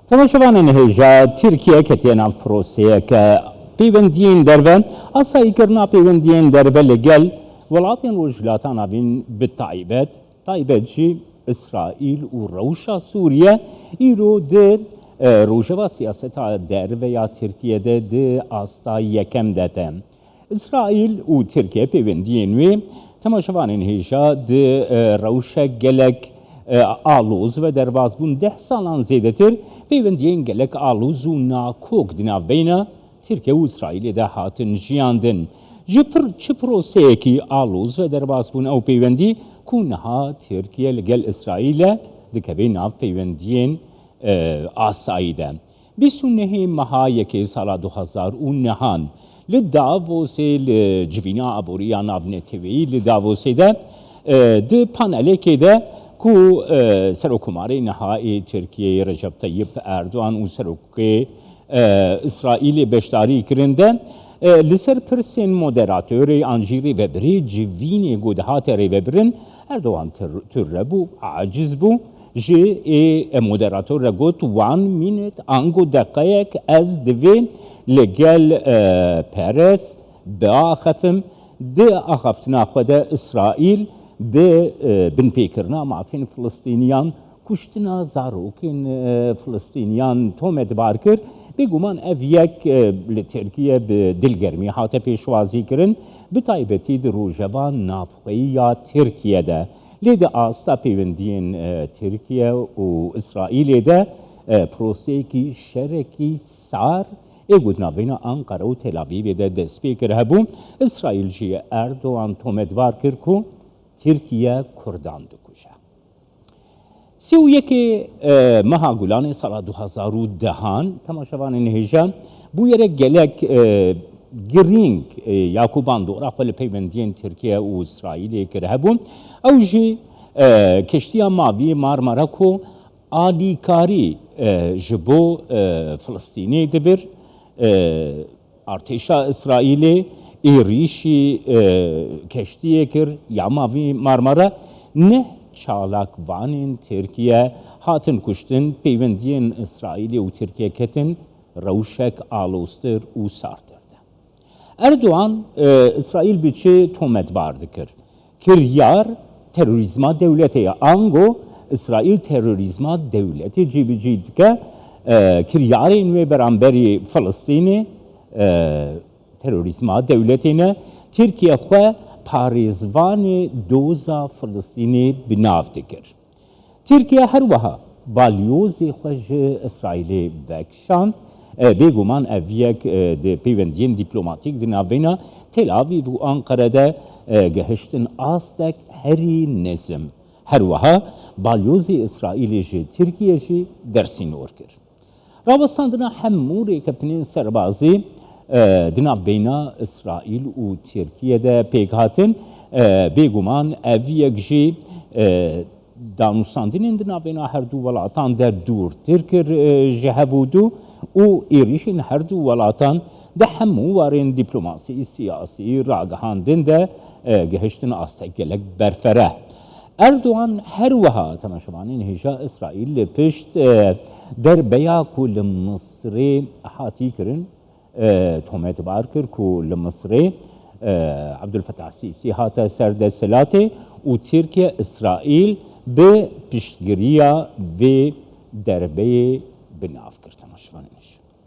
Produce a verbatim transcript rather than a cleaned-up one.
Temaşevanên hêja, Tirkiye ketiye nav proseyeke pêwendiyên derve, asayîkirina pêwendiyên derve li gel welatên Rojhilata Navîn bi taybet, taybet jî Îsraîl û rewşa Sûriye îro di, e, rojeva siyaseta derve ya Tirkiye de di asta yekem de te. Îsraîl û Tirkiye pêwendiyên wê temaşevanên hêja di, e, rewşek gelek, e, aloz ve derbas bûn. Deh salan zêdetir pêwendiyên gelek aloz û nakok di navbeyna Tirkiye û Îsraîlê de hatin jiyandin. Ji pir çi proseyekî aloz ve derbas bûn ew pêwendî ku niha Tirkiye li gel Îsraîlê dikeve nav pêwendiyên, e, asayî de. Bîst û nehê meha yekê sala du hezar û nehan li Davosê, li civîna aborî ya navneteweyî li Davosê de, e, di panelekê de ku, e, Serokkomarê niha ê Tirkiyeyê Recep Tayyip Erdogan û Serokê, e, Îsraîlê beşdarî kirin de, e, li ser pirsên moderatorê an jî rêvebirê civînê ku dihate rêvebirin, Erdogan tir-, tirre bû, aciz bû. Ji ê moderator re got, "One minute, ango deqeyek, ez divê li gel, e, Peres biaxefim." Di axaftina xwe de Îsraîl bi, e, binpêkirina mafên Filistîniyan, kuştina zarokên, e, Filistîniyan tometbar kir. Bêguman ev yek, e, li Tirkiye bi dilgermî hate pêşwazî kirin, bi taybetî di rojeva navxweyî ya Tirkiye de. Lê di asta pêwendiyên, e, Tirkiye û Îsraîlê de, e, proseyekî şerekî sar ê ku di navbeyna Anqara û Tel Avîvê de dest pê kir hebû. Îsraîl jî Erdogan tometbar kir ku Tirkiye Kurdan dikuje. Sî û yekê, e, meha Gulanê sala du hezar û dehan, temaşevanên hêja, bûyerek gelek, e, girîng, e, ya ku bandora xwe li peywendiyên Tirkiye û Îsraîlê kir hebû. Ew jî, e, keştiya mavî Marmara ku alîkarî, e, ji bo, e, Filistînê dibir, e, artêşa Îsraîlê êrîşî, e, keştiyê kir ya mavî Marmara. Neh çalakvanên Tirkiye hatin kuştin, peywendiyên Îsraîlê û Tirkiye ketin rewşek aloztir û sartir de. Erdogan, e, Îsraîl bi çi tometbar dikir? Kiryar terorîzma dewletê ye. Ango Îsraîl terorîzma dewletê cîbicî dike. E, kiryarên wê beramberî Filistînê, e, terorîzma dewletê ne. Tirkiye xwe parêzvanê doza Filistînê bi nav dikir. Tirkiye her wiha balyozê xwe ji Îsraîlê vekişand. E, bêguman ev yek, e, di peywendiyên dîplomatîk di navbeyna Tel Avîv û Anqere de, e, gehiştin astek herî nizim. Her wiha balyozê Îsraîlê ji Tirkiye jî dersînor kir. Rawestandina hemû rêkeftinên serbazî, e, di navbeyna Îsraîl û Tirkiye de pêk hatin. E, bêguman ev yek jî, e, danûstandinên di navbeyna her du welatan de dûrtir kir, e, ji hev û du û êrîşên her du welatan di hemû warên dîplomasî, siyasî, ragihandin de, e, gihiştin astek gelek berfereh. Erdogan her wiha temaşevanên hêja Îsraîl li pişt, e, derbeya ku li Misrê hatî kirin, e, tometbar kir ku li Misrê, e, Abdulfetah Sîsî hate ser desthilatê û Tirkiye Îsraîl bi piştgiriya vê derbeyê bi nav kir. Temaşevanên hêja.